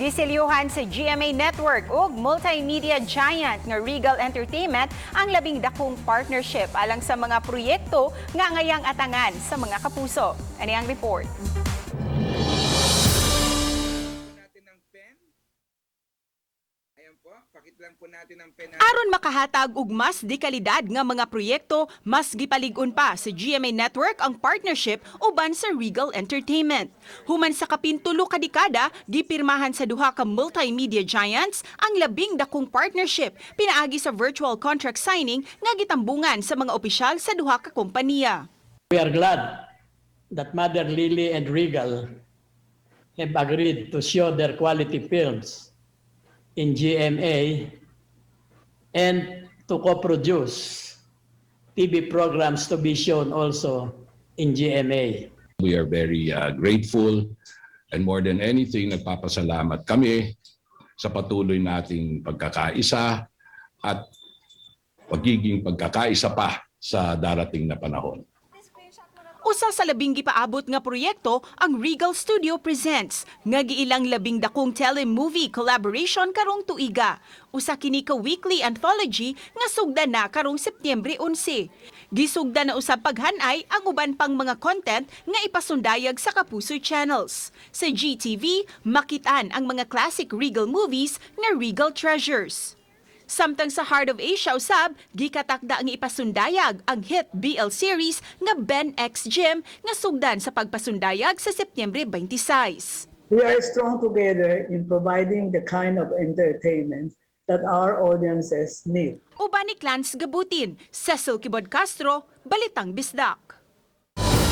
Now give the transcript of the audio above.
Giselyuhan sa GMA Network ug multimedia giant nga Regal Entertainment ang labing dakong partnership alang sa mga proyekto nga ngayang atangan sa mga kapuso. Ani ang report. Natin ng pen. Ayan po, pakit lang po natin ang pen. Aron makahatag og mas dekalidad nga mga proyekto, mas gipalig-on pa sa GMA Network ang partnership uban sa Regal Entertainment. Human sa kapintulo ka dekada, gipirmahan sa duha ka multimedia giants ang labing dakong partnership pinaagi sa virtual contract signing nga gitambungan sa mga opisyal sa duha ka kompanya. We are glad that Mother Lily and Regal have agreed to show their quality films in GMA and to co-produce TV programs to be shown also in GMA. We are very grateful and, more than anything, nagpapasalamat kami sa patuloy nating pagkakaisa at pagiging pagkakaisa pa sa darating na panahon. Usa sa labing gipaabot nga proyekto ang Regal Studio Presents nga giilang labing dakong telemovie collaboration karong tuiga. Usa kini ka weekly anthology nga sugdan na karong Setyembre 11. Gisugdan na usab paghanay ang uban pang mga content nga ipasundayag sa Kapuso channels. Sa GTV, makitaan ang mga classic Regal movies nga Regal Treasures. Samtang sa Heart of Asia usab, gikatakda ang ipasundayag ang hit BL series nga Ben X Gym nga sugdan sa pagpasundayag sa Setyembre 26. We are strong together in providing the kind of entertainment that our audiences need. Uban ni Clans Gabutin, Cecil Kibod Castro, Balitang Bisdak.